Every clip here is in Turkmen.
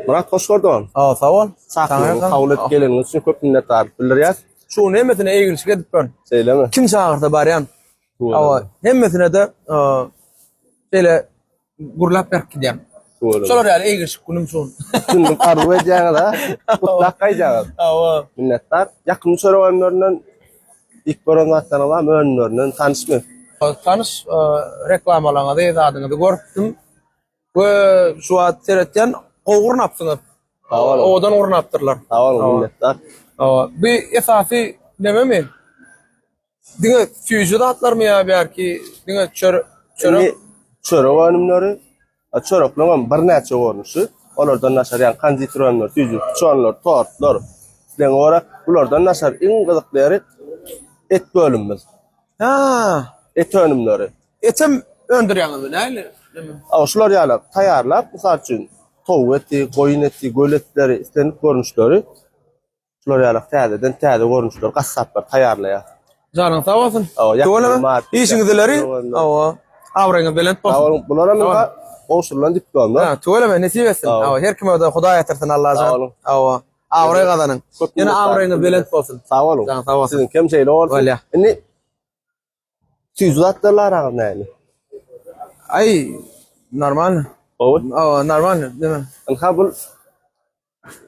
Myrat hoş gördüm. Sag sag bol. Çakylygy kabul edip geleniňiz üçin köp minnetdarlyk bildirýäs. Şu hemmesine eglişik edip ben. Şeýlemi? Kim çagyrsa barýan. Hawa, hemmesine-de şeýle gürläp berip gidýän. Şolar ýaly eglişik günüm şu. Günlük arzuw edýäňiz ha? Gutlap gaýdýaňyz. Hawa. Minnetdar. Ýakymly çörek önümlerinden ilk gören zatlaryňyz barmy? Önümlerinden tanyşmy? Tanyş, reklamalaryňyzy, zadyňyzy görüpdim. We şu wagt seretýän gowy gurnapsyňyz. Sag boluň. Owadan gurnapdyrlar. Sag boluň, minnetdar. Hawa. Bu esasy nememi? Diňe süýji zatlarmy ýa bärki diňe çörek? Indi çörek önümleri, çörekleriň hem birnäçe görnüşi. Olardan daşary ýa konditer önümleri, süýji piçonlar, tortlar. Islegiňe görä, bulardan daşary iň gyzykly ýeri et bölümimiz. Ha. Et önümleri. Etem öndürýäňizmi nähili? Aw, şular ýaly taýýarlap, mysal üçin, towuk eti, goýun eti, göl etleri, islendik görnüşleri şular ýaly täzeden täze görnüşleri gassaplar taýýarlaýar. Janyň sag bolsun. Hawa, Işiňiz ileri. Hawa. Abraýyňyz belent bolsun. Sag boluň. Bular hem ynha gowşurylan diplomlar. Ha, tüweleme nesip etsin. Hawa, her kime-de Hudaý ýetirsin Allajan. Sag boluň. Hawa. Abraý gazanyň. Ýene abraýyňyz belent bolsun. Sag boluň. Janyň sag bolsun. Siziňkem şeýle bolsun. Bolýar. Indi Süýji zatlarla araňyz nähili? Aý, normal. Gowy. Hawa, normal. Neme? Ynha bul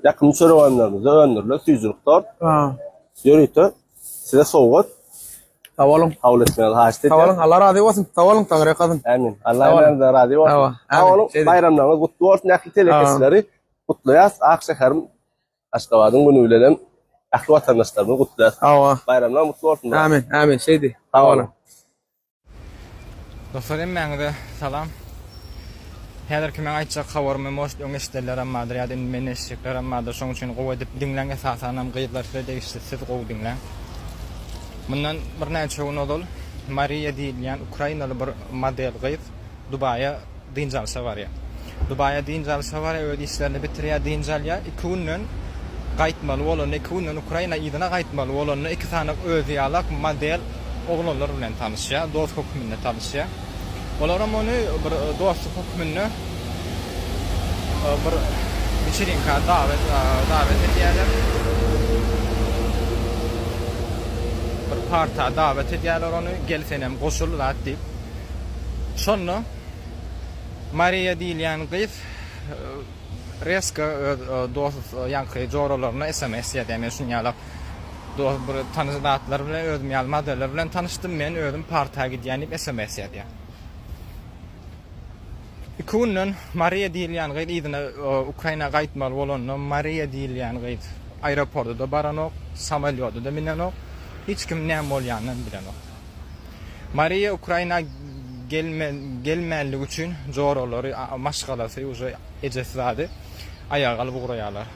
ýakymly çörek önümlerimizde öndürilen süýjülik tort. Ha. Ýörite size sowgat. Sag boluň. Kabul etmegiňizi haýyşt Sag edýän. boluň. Allah razy bolsun. Sag boluň, Taňryýalkasyn. Ämin. Allah Sag boluň. hemmäňizden razy bolsun. Hawa, Sag ämin. boluň. Şeýdip. Baýramlaryňyz gutly bolsun ähli telekeçileri. Gutlaýas. Ak şäherim Aşgabadyň güni bilen hem ähli watandaşlarymyzy gutlaýas. Hawa. Baýramlaryň gutly bolsun. Amin, amin. Şeýdi. Sag boluň. Dostlar hemmäňize salam. Häzirki meň aýtjak habarymy может öň eşidenlerem bardyr ýa-da indi menden eşitjeklerem bardyr. Şoň üçin gowy edip diňläň esasanam gyzlar size degişli siz gowy diňläň. Mundan birnäçe gün ozal Mariýa diýilýän ukrainaly bir model gyz Dubaýa dynç alşa barýar. Dubaýa dynç alşa barýar, öz işlerini bitirýär, dynç alýar. Iki günden gaýtmaly bolanda, iki günden Ukraina yzyna gaýtmaly bolanda iki sany özi ýalak model oglanlar bilen tanyşýar, dost hökmünde tanyşýar. Olaram ony bir dostluk hökmünde bir wiçerinka dawet dawet edýärler. Bir parta dawet edýärler ony, gel senem goşul zat diýip. Şonda Mariýa diýilýän gyz reska öz dost ýaňky joralaryna sms ýazýar. Men şuny ýalak dost bir tanyş zatlar bilen özüm ýaly modeller bilen tanyşdym. Men özüm parta gidýän diýip sms ýazýar. Iki günden Mariýa diýilýän gyz yzyna Ukraina gaýtmaly bolanda Mariýa diýilýän gyz aeroporta-da baranok, samolýoda-da minenok, hiç kim näme bolýanynam bilenok. Mariýa Ukraina gelmänligi üçin joralary, maşgalasy, uje ejesi zady aýaga galyp ugraýarlar.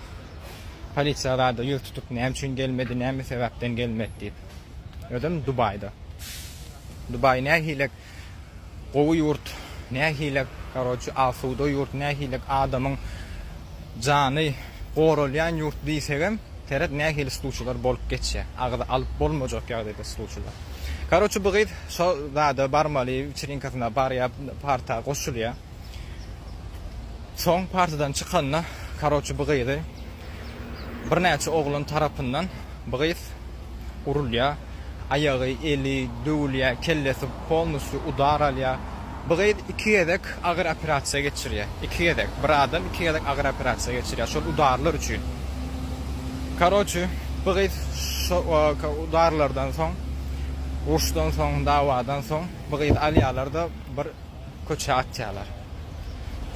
Polisiýa zada ýüz tutup näme üçin gelmedi, näme sebäpden gelmedi diýip. Özem Dubaýda. Dubaý nähilek gowy ýurt, nähilek karoçi asuda ýurt, nähilek adamyň jany goralýan ýurt diýsegem, seret nähili sluçylar bolup geçýär. Agyza alyp bolmajak ýagdaýda sluçylar. Karoçi bu gyz şo zada barmaly, wiçerinkasyna barýar, parta goşulýar. Soň partadan çykanda, karoçi bu gyzy birnäçe oglan tarapyndan bu gyz urulýar. Aýagy, eli döwülýär, kellesi polnusýu udar alýar. Bu gyz iki gezek agyr operasiýa geçirýär. Iki gezek. Bir adam iki gezek agyr operasiýa geçirýär şol udarlar üçin. Karoçi, bu gyz şo udarlardan soň, uruşdan soň, dawadan soň bu gyzy alýarlar-da bir köçä atýarlar.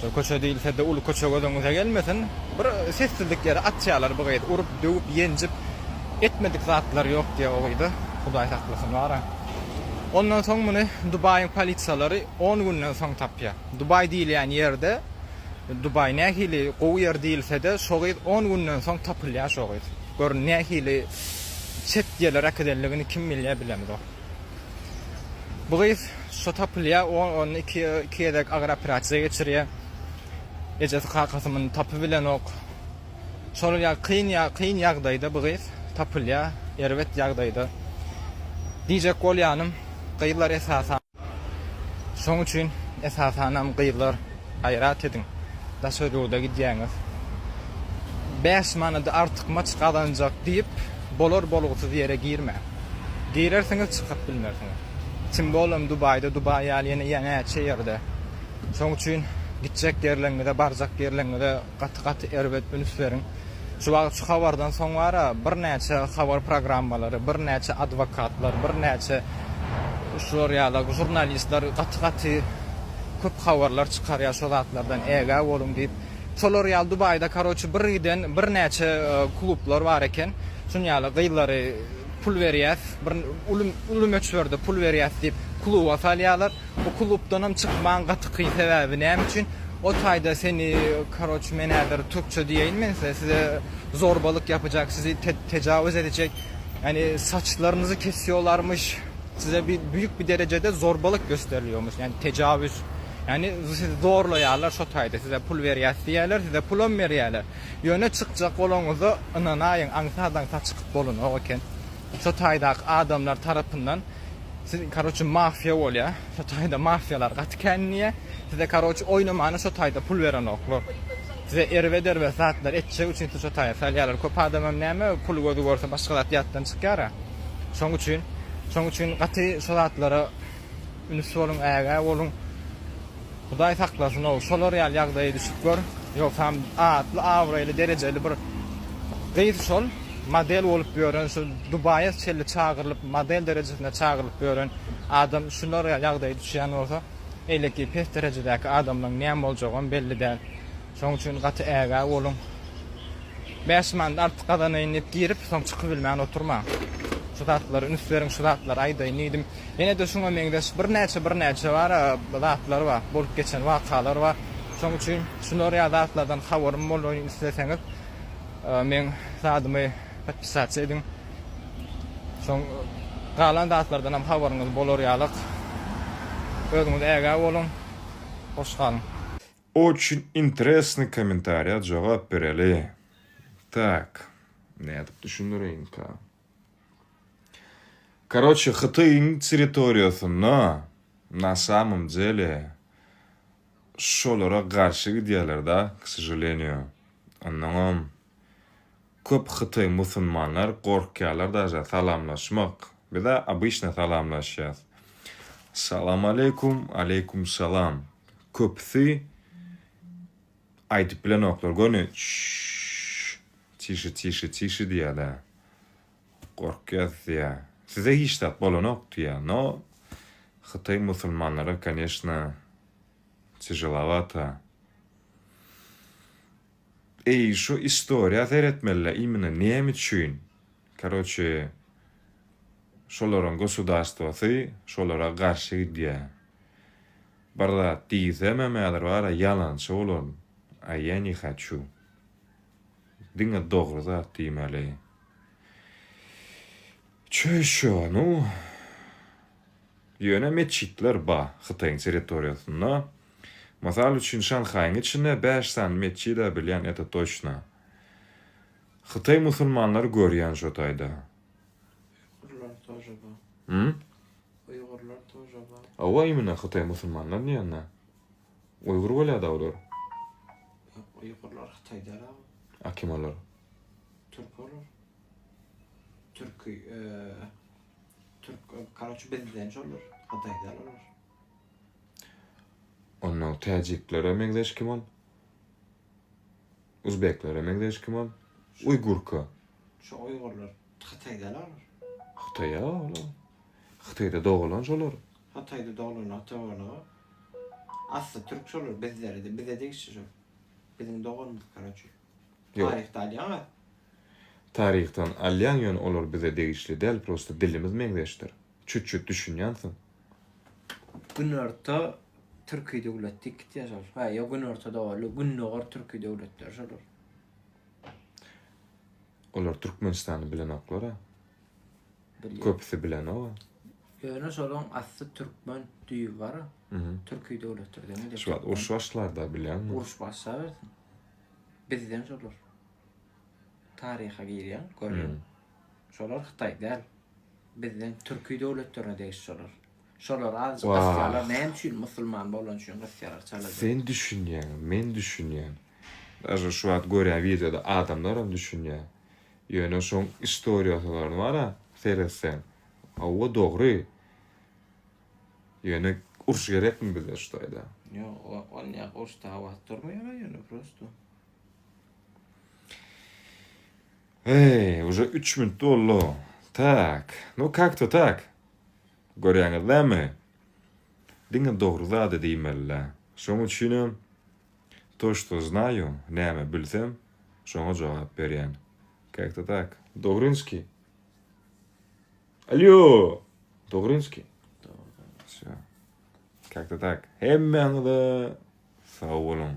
Şol köçe diýilse-de uly köçe gözüňize gelmesin. Bir sessizlik ýere atýarlar bu gyzy. Urup, döwüp, ýenjip etmedik zatlary ýok diýýär o gyza. Hudaý saklasyn wara. Ondan soň muny Dubaýyň polisiýalary on günden soň tapýar. Dubaý diýilýän ýerde, Dubaý nähili gowy ýer diýilse-de, şo gyz on günden soň tapylýar şo gyz. Gör nähili çet ýerlere äkidenligini kim bilýär bilemzok. Bu gyz şo tapylýar, ony iki gezek agyr operasiýa geçirýär. Ejesi kakasy muny tapybilenok. Şol ýa kyn ýa kyn ýagdaýda bu gyz tapylýar, erbet ýagdaýda. Diýjek bolýanym, gyzlar esasan Şoň üçin esasanam gyzlar gaýrat ediň. Daşary ýurda gidýäňiz. 5 manady artykmaç gazanjak diýip bolar bolgusyz ýere girmäň. Girersiňiz çykyp bilmersiňiz. Tim bolem Dubaýda Dubaý ýaly ýene näçe ýerde. Şoň üçin gitjek ýerleriňize barjak ýerleriňize gaty gaty erbet üns beriň. Şu wagt şu habardan soň bara birnäçe habar programmalary, birnäçe adwokatlar, birnäçe şular ýaly žurnalistler gaty gaty köp habarlar çykarýar şo zatlardan ägä boluň diýip. Şolar ýaly Dubaýda karoçi bir giden birnäçe klublar bar eken. Şuny ýaly gyzlary pul berýäs, bir uly uly möçberde pul berýäs diýip kluba salýarlar. O klubdanam çykmaň gaty kyn sebäbi näme üçin o taýda seni karoçi men häzir türkçe diýeýin men size size zorbalyk ýapyjak sizi tejawüz edecek ýani saçlarynyzy kesiýolarmyş size bir büyük bir derejede zorbalyk gösteriliýormuş ýani tejawüz ýani sizi zorlaýarlar şo taýda size pul berýäs diýýärler size pulam berýärler ýöne çykjak bolaňyzda ynanaýyň aňsat aňsat çykyp bolanok eken şo taýdaky adamlar tarapyndan Siz karoçe mafiýa bolýa. Şo taýda mafiýalar gaty kän diýýä. Size karoçe oýnamana şo taýda pul berenoklar. Size erbet erbet zatlar etjek üçin sizi şo taýa salýarlar. Köp adamam näme puly gözi görse başga zat ýatdan çykýara. Şoň üçin şoň üçin gaty şo zatlara üns boluň ägä boluň. Hudaý saklasyn-ow, şolar ýaly ýagdaýa düşüp gör. Ýogsam atly, abraýly, derejeli bir gyz şol. Model bolup ýören, şu Dubaýa çenli çagyrylyp, model derejesinde çagyrylyp ýören adam şular ýaly ýagdaýa düşýän bolsa, eýleki pes derejedäki adamlaryň näme boljagam belli däl. Şonuň üçin gaty ägä boluň. 5 manat artyk gazanaýyn diýip girip, soň çykybilmän oturmaň. Şu zatlara üns beriň, şu zatlary aýdaýyn diýdim. Ýene-de şuňa meňzeş birnäçe birnäçe bar zatlar bar, bolup geçen wakalar bar. Şonuň üçin şular ýaly zatlardan habarym bolaýyn isleseňiz, meň zadymy podpisasiýa ediň. Soň galan zatlardan hem habaryňyz bolar ýalyk. Özüňiz ägä boluň. Hoş galyň. Oçin interesnyý kommentariýa jogap bereli. Tak, nädip düşündireýinka? Karoçe Hytaýyň territoriýasynda na samom dele şolara garşy gidýärler da k sožaleniýu. Onnoňam köp hytaý musulmanlar gorkýarlar daže salamlaşmak. Bizä obyçno salamlaşýas. Salam aleýkum, aleýkum salam. Köpüsi aýdyp bilenoklar göni çşşş tişi tişi tişi diýýärler. Gorkýas diýýä. Size hiç zat bolanok diýýä. No Hytaý musulmanlara koneşno tijelawato. Eý şu istoriýa seretmelidä imенно näme üçin karoçe şolaryň gosudarstwasy şolara garşy gidýä. Bir zat diýsemem häzir bara ýalançy bolaryn. A ýa ne haçu. Diňe dogry zat diýmeli. Çöşo nu. Ýöne metjitler ba Hytaýyň territoriýasynda. Mysal üçin Şanhaýyň içinde 5 sany metjid-ä bilýän это toçno. Hytaý musulmanlary görýän şo taýda. Uýgurlar тоже ba. Hum? Uýgurlar тоже ba. Hawa imенно Hytaý musulmanlar diýende. Uýgur bolýada olar. Ýok, uýgurlar hytaý däl aga. A kim olar? Türk olar. Türki, türk, karoçe bizden şolar. Hytaý däl olar. Onda täjiklere meňzeş kim ol? Uzbeklere meňzeş kim ol? Uýgurka. Şo uýgurlar hytaý däl olar. Hytaý-a olar. Hytaýda dogulan şolar. Hytaýda doglan ata-baba. Asly türk şolar bizlere bize degişli şol. Biziň doganymyz karoçe. Ýok. Taryhda alýaň-a. Taryhdan alýaň ýöne olar bize degişli däl prosta dilimiz meňzeşdir. Çüt-çüt düşünýänsiň. Günorta türki döwlet diýip gitýär şol. Hä, ýok günorta doly, gündogar türki döwletleri şolar. Olar Türkmenistany bilenoklar-a. Bilýän. Köpüsi bilenok-a. Ýöne şolaň asly türkmen düýbi bar-a. Türki döwletlerden gelýär. Şu wagt uruş başlar-da bilýäňmi? Uruş başlabersin. Bizden şolar. Taryha girýäň, görýäň. Şolar hytaý däl. Bizden türki döwletlerine degişli şolar. Şolar azajyk gysýarlar. Näme üçin? Musulman bolany üçin gysýarlar çalaja. Sen düşünýäň, men düşünýän. Daže şu wagt görýän wideoda adamlaram düşünýär. Ýöne şoň istoriýasylaryny bara seretseň, hawa dogry. Ýöne uruş gerekmi bize şu taýda? Ýok, onýa uruş dawa durmaýar ýöne prosto. Eý, uje 3 minut boldy. Tak, nu как-то tak. Görýäňiz dämi? Diňe dogry zady diýmeli-dä. Şoň üçinem to что знаю, näme bilsem, şoňa jogap berýän. Как-то tak. Dogrynskiý. Alýo! Dogrynskiý. Wsё. Как-то tak. Hemmäňize sag boluň.